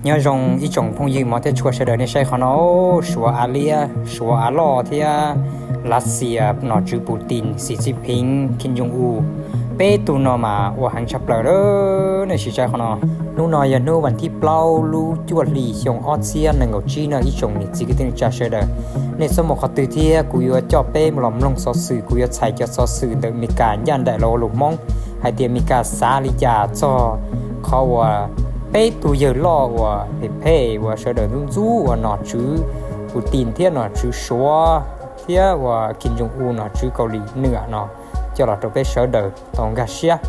Nyob zoo ib tsoom phooj ywg mov thiab tshua sawv daws, nej saib qhov no, Suav av liab, Suav av loj thiab Lav Xias nom tswv Putin, Xi Jinping, Kim Jong Un, peb tug no mas ua heev tshaj plaws lawm. Nej sim saib qhov no. Hnub no yog hnub vas thib plaub lub cuaj hli xyoo ob txhiab nees nkaum tsib no ib tsoom niam txiv kwv tij neej tsa sawv daws. Nej txhob mus qhov twg thiab kuv yuav coj peb los mloog xov xwm, kuv yuav txhais cov xov xwm ntawm Meskas ncaj nraim los ua lus Hmoob hais tias Meskas xav li cas txog qhov uas peb tug yawg loj uas phem phem uas sawv daws ntxub ntxub uas nom tswv Putin thiab nom tswv Suav thiab uas Kim Jong Un nom tswv Kaus Lim Nwam no coj los rau peb sawv daws tau nkag siab.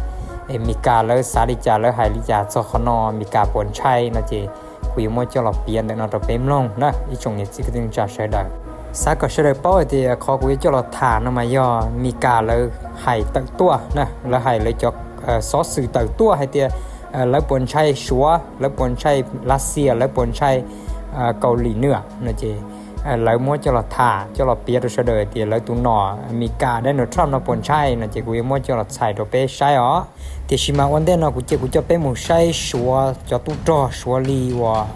Es Meskas lawv xav li cas, lawv hais li cas txog qhov no, Meskas puas ntshai no ces kuv yuav muab coj los piav ntawm no rau peb mloog na ib tsoom niam txiv kwv tij neej tsa sawv daws. Xav kom sawv daws paub hais tias qhov kuv yuav coj los tham no mas yog Meskas lawv hais tawm tuaj na, lawv hais lawv cov xov xwm tawm tuaj hais tias lawv puas ntshai Suav, lawv puas ntshai Lav Xias, lawv puas ntshai Kaus Lim Nwam no ces lawv muab coj los tham coj los piav rau sawv daws hais tias lawv tus nom Meskas Donald Trump no puas ntshai no ces kuv yuav muab coj los txhais rau peb saib os. Tiam sis mas ua ntej no kuv cia kuv coj peb mus saib Suav cov tub rog Suav li uas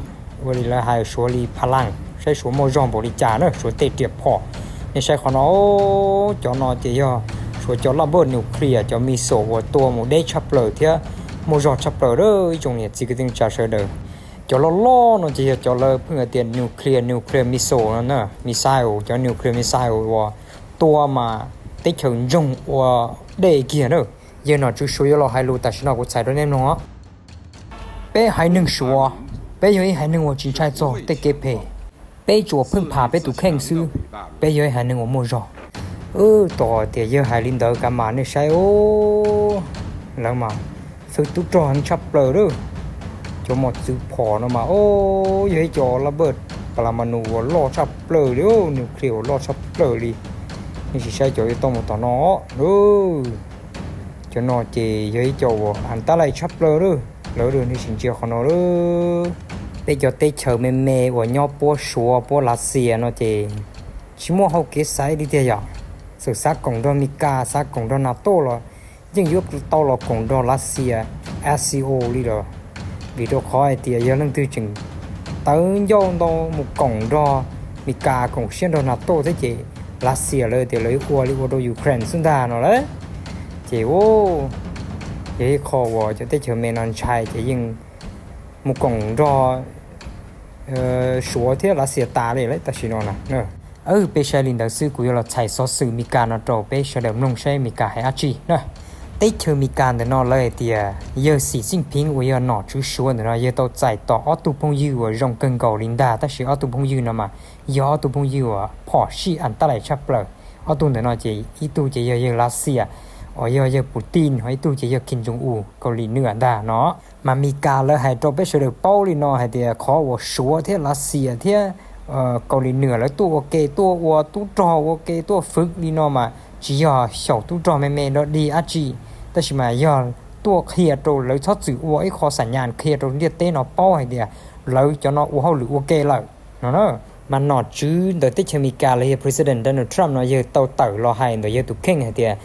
ua li lawv hais Suav li pha laas, saib Suav muaj zog npaum li cas na, Suav tej riam phom. Nej saib qhov no, cov no ces yog Suav cov laj npawj nuclear, cov missile uas tua mus deb tshaj plaws thiab muaj zog tshaj plaws lawm ib tsoom niam txiv kwv tij neej tsa sawv daws. Cov loj loj no ces yog cov lawv pheej hais tias nuclear, nuclear missile no na, missile, cov nuclear missile uas tua mas teb chaws ntsoog ua dej kiag na. Yawg nom tswv Suav yuav los hais lus tam sim no kuv txhais rau nej mloog os. Peb haiv neeg Suav, peb yog ib haiv neeg uas tsis ntshai txog tej kev phem. Peb tsuas pheej pham peb tus kheej xwb. Peb yog ib haiv neeg uas muaj zog. Tos tias yawg hais li ntawd kav mas nej saib, lawv mas fwv tub rog heev tshaj plaws lawm. Cov mos txwv phom no mas yog ib co laj npawj pa la ma nus uas loj tshaj plaws li, nuclear uas loj tshaj plaws li. Nej sim saib cov yuav tau mus tom no. Cov no ces yog ib co uas antab lais tshaj plaws lawm. Lawv nej sim ntsia qhov no lawm. Peb cov teb chaws me me uas nyob puab Suav puab Lav Xias no ces tsis muaj hau kev xaiv li tiag yom. Txawm xav koom nrog Mes Kas, xav koom nrog NATO los yeej yuav tau los koom nrog Lav Xias, SCO li lawm. Vim rau qhov hais tias yog leej twg tseem tawv ncauj ntau mus koom nrog Mes Kas, koom siab nrog NATO thiab ces Lav Xias lawv tias lawv yuav ua li ua rau Ukraine xwb ntag no lawm. Ces yog ib qho uas cov teb chaws me no ntshai ces yeej mus koom nrog Suav thiab Lav Xias tas li lawm tam sim no na. Peb saib li ntawd xwb, kuv yuav los txhais xov xwm Mes Kas no rau peb sawv daws mloog saib Mes Kas hais dab tsi na. Teb chaws Mes Kas ntawm no lawv hais tias yawg Xi Jinping uas yog nom tswv Suav ntawm no yawg tau txais tos ob tug phooj ywg uas zoo kawg nkaus li ntag, tab sis ob tug phooj ywg no mas yog ob tug phooj ywg uas phom sij antab lais tshaj plaws. Ob tug ntawm no ces ib tug ces yog yawg Lav Xias uas yog yawg Putin, ho ib tug ces yog Kim Jong Un Kaus Lim Nwam ntag no. Mas Mes Kas lawv hais rau peb sawv daws paub li no hais tias qhov uas Suav thiab Lav Xias thiab Kaus Lim Nwam lawv tuaj ua ke tuaj ua tub rog ua ke tuaj fwv li no mas tsis yog xyaum tub rog me me dog dig dab tsi, tab sis mas yog tuaj qhia rau lawv txhob txwm ua ib qho xam nyas qhia rau ntiaj teb no paub hais tias lawv cov no ua hauj lwm ua ke lawm no na. Mas nom tswv ntawm teb chaws Mes Kas los yog President Donald Trump no yawg tau tawm los hais ntawm yawg tus kheej hais tias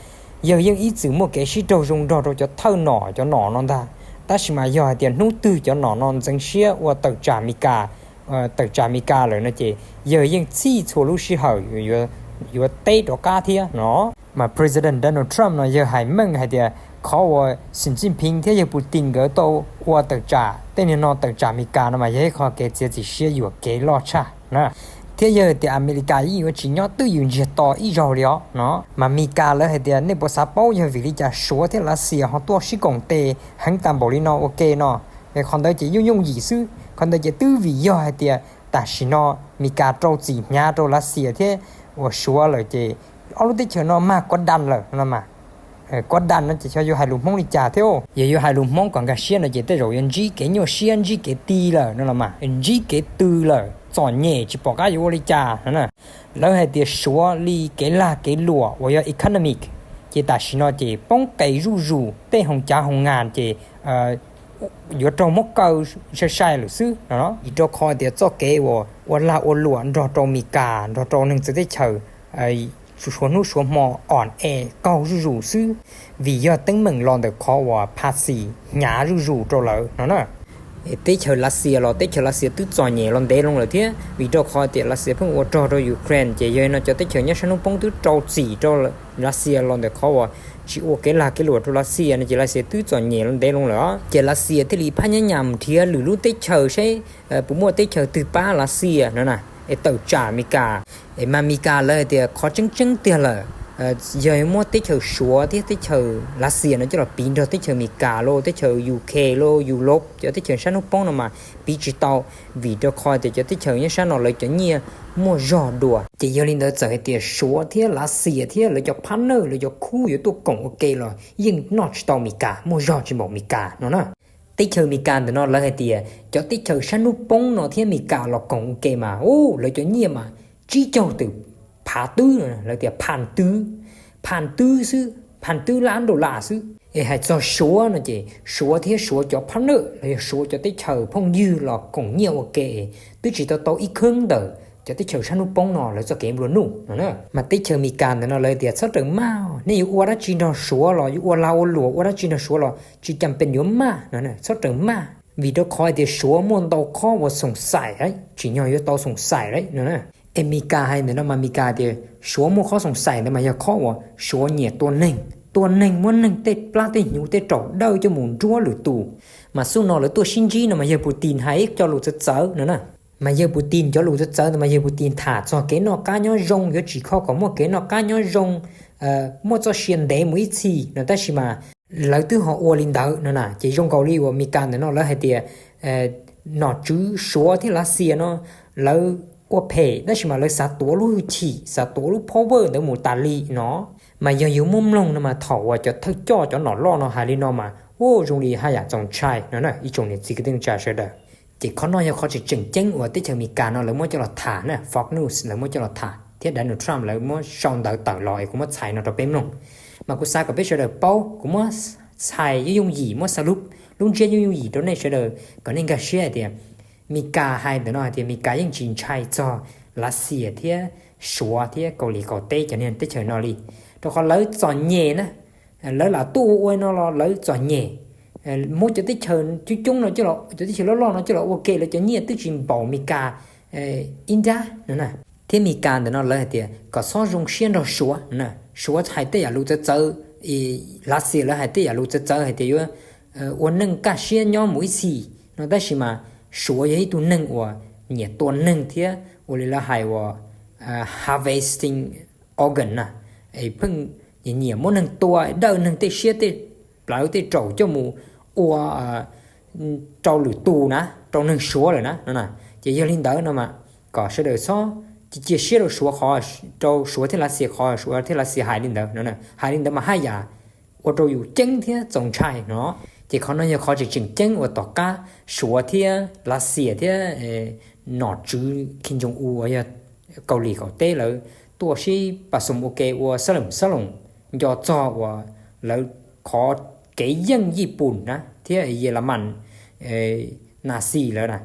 yawg yeej ib txwm muaj kev sib raug zoo nrog rau cov thawj nom cov nom no ntag, tab sis mas yog hais tias hnub twg cov nom no ntxeev siab ua tawm tsam Mes Kas, tawm tsam Mes Kas lawm no ces yawg yeej txhij txhua lub sij hawm yuav teb rov qab thiab no. Mas President Donald Trump no yawg hais meej hais tias qhov uas Xi Jinping thiab yawg Putin nkawd tau ua tawm tsam tej niag no tawm tsam Mes Kas no mas yog ib qho kev txiav txim siab yuam kev loj tshaj na, thiab yawg tias Amelikas yeej yuav tsis nyob twj ywm ntsiag to ib zaug li os no. Mas Mes Kas lawv hais tias nej puas xav paub yog vim li cas Suav thiab Lav Xias ho tuaj sib koom tes heev tas npaum li no ua ke no? Qhov ntawd ces yooj yooj yim xwb, qhov ntawd ces twb vim yog hais tias tam sim no Mes Kas rau txim hnyav rau Lav Xias thiab uas Suav lawm ces ob lub teb chaws no mag kuav dam lawm no mas. Kuav dam no ces xyov yuav hais lus Hmoob li cas thiab, yog yuav hais lus Hmoob kom nkag siab no ces tej zaum yuav ntsib kev nyuaj siab ntsib kev ti lawm no los mas, ntsib kev tw lawm, txom nyem tsis pom qab yuav ua li cas no na. Lawv hais tias Suav li kev lag kev luam uas yog economic, ces tam sim no ces poob qes zuj zus, tej hoo cav hoo nas ces yuav raug muab kaw sai sai lawm xwb no. Vim rau qhov tias txoj kev uas ua lag ua luam nrog rau Mes Kas nrog rau neeg txawv teb chaws suav hnub suav hmo om es qaug zuj zus xwb, vim yog teeb meem los ntawm qhov uas phas xis hnyav zuj zus rau lawv no na. Teb chaws Lav Xias los teb chaws Lav Xias twb txom nyem los ntev loo lawm thiab, vim rau qhov tias Lav Xias pheej ua rog rau Ukraine, ces yog li no cov teb chaws nyob sab hnub poob twb rau txim rau Lav Xias los ntawm qhov uas tsis ua kev lag kev luam rau Lav Xias no ces Lav Xias twb txom nyem los ntev loo lawm. Ces Lav Xias thiaj li phab nyab nyam nrhiav lwm lub teb chaws seb puas muaj teb chaws twg pab Lav Xias no na, es tawm tsam Mis Kas. Es mas Mis Kas lawv hais tias qhov tseeb tseeb tiag lawm, yog muab teb chaws Suav thiab teb chaws Lav Xias no coj los piv nrog teb chaws Mis Kas los teb chaws U K los Europe cov teb chaws sab hnub poob no mas piv tsis tau, vim rau qhov tias cov teb chaws nyob sab no lawv cov nyiaj muaj zog dua. Ces yog li ntawd txawm hais tias Suav thiab Lav Xias thiab lawv cov partner lawv cov khub yuav tuaj koom ua ke los yeej noj tsis tau Mis Kas, muaj zog tsis npaum Mis Kas no na. Teb chaws Mis Kas ntawm no lawv hais tias cov teb chaws sab hnub poob no thiab Mis Kas los koom ua ke mas u lawv cov nyiaj mas tsib caug twm phav twb, lawv tias phav twb, phav twb xwb, phav twb lab dollar xwb. Es hais txog Suav no ces Suav thiab Suav cov partner los yog Suav cov teb chaws phooj ywg los koom nyiaj ua ke twb tsis tau tau ib khwb ntawm cov teb chaws sab hnub poob no lawv txoj kev nplua nuj no. Mas teb chaws Mis Kas ntawm no lawv tias txhob rawm maj, nej yuav ua dab tsi nrog Suav los yuav ua lag ua luam ua dab tsi nrog Suav los tsis cam pes yuav maj no, txhob rawm maj, vim rau qhov hais tias Suav muaj ntau qhov uas xoom xaim, tsim nyog yuav tau xoom xaim lawm no. Es Mis Kas hais ntawm no mas Mis Kas tias Suav muaj qhov xoom xaim ntawd mas yog qhov uas Suav nyiam tua neeg, tua neeg, muab neeg tej plab tej hnyuv tej raum dawj coj mus nruab lwm tus. Mas xub no lawv tuaj sib ntsib no mas yawg Putin hais ib co lus txawv txawv no na. Mas yawg Putin cov lus txawv txawv ntawd mas yawg Putin tham txog kev noj qab nyob zoo, yuav tsim kho kom muaj kev noj qab nyob zoo, muaj txoj sia ntev mus ib txhis no, tab sis mas lawv twb ho ua li ntawd no na. Ces zoo nkaus li uas Mis Kas ntawm no lawv hais tias nom tswv Suav thiab Lav Xias no lawv ua phem tab sis mas lawv xav tuav lub hwj chim, xav tuav lub power ntawd mus tas li no. Mas yog yuav muab mloog no mas thaum uas cov thawj coj cov nom loj no hais li no mas u zoo li haj yam txaus ntshai no na ib tsoom niam txiv kwv tij neej tsa sawv daws. Ces qhov no yog qhov tseem tseem ceeb uas teb chaws Amelikas no lawv muab coj los tham na, Fox News lawv muab coj los tham thiab Donald Trump lawv muab sau ntawv tawm los es kuv muab txhais no rau peb mloog. Mas kuv xav kom peb sawv daws paub, kuv muab txhais yooj yooj yim, muab xav lub, lub ntsiab yooj yooj yim rau nej sawv daws kom nej nkag siab hais tias Amelikas hais ntawm no hais tias Amelikas yeej tsis ntshai txog Lav Xias thiab Suav thiab Kaus Lim Kaum Teb cov niag teb chaws no li, rau qhov lawv txom nyem na. Lawv lam tuaj ua ua no los lawv txom nyem, muab cov teb chaws coob coob no coj los, cov teb chaws loj loj no coj los ua ke lawv cov nyiaj twb tsis npaum Amelikas ib nrab no na. Thiab Amelikas ntawm no lawv hais tias kom txhob zoo siab nrog Suav no na, Suav hais tej yam lus txawv txawv, Lav Xias lawv hais tej yam lus txawv txawv hais tias yuav ua neej kaj siab nyob mus ib txhis no, tab sis mas Suav yog ib tug neeg uas nyiam tua neeg thiab ua li lawv hais uas harvesting organ na, pheej nyiam muab neeg tua, dawj neeg tej siab tej plawv tej raum coj mus ua rau lwm tus na, rau neeg Suav lawm na no na. Ces yog li ntawd no mas kom sawv daws txhob cia siab rau Suav qhov, rau Suav thiab Lav Xias qhov Suav thiab Lav Xias hais li ntawd no, hais li ntawd mas haj yam ua rau yus ceeb thiab txaus ntshai no. Ces qhov no yog qhov tseem tseem ceeb uas tom qab Suav thiab Lav Xias thiab nom tswv Kim Jong Un uas yog Kaus Lim Kaum Teb lawv tuaj sib pas xum ua ke ua xab loos xab loos nco txog uas lawv qhov kev yeej Yij Pun na thiab Yelamas Nas Xis lawv na.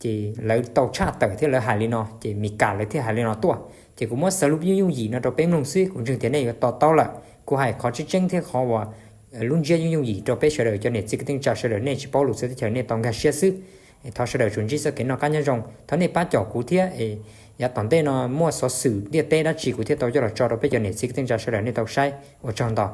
Ces lawv tau tshaj tawm thiab lawv hais li no ces Amelikas lawv thiaj hais li no tuaj. Ces kuv muab xav lub yooj yooj yim no rau peb mloog xwb, kuv ntseeg tias nej yuav to taub lawm. Kuv hais qhov tseeb tseeb thiab qhov uas lub ntsiab yooj yooj yim rau peb sawv daws cov niam txiv kwv tij neej tsa sawv daws nej tsis paub lus txawv teb chaws nej tau nkag siab xwb. Thov sawv daws tsuas ntsib txoj kev noj qab nyob zoo, thov nej pab com kuv thiab. Yav tom ntej no muaj xov xwm ntiaj teb dab tsi kuv thiaj tau coj los tso rau peb cov niam txiv kwv tij neej tsa sawv daws nej tau saib. Ua tsaug ntau.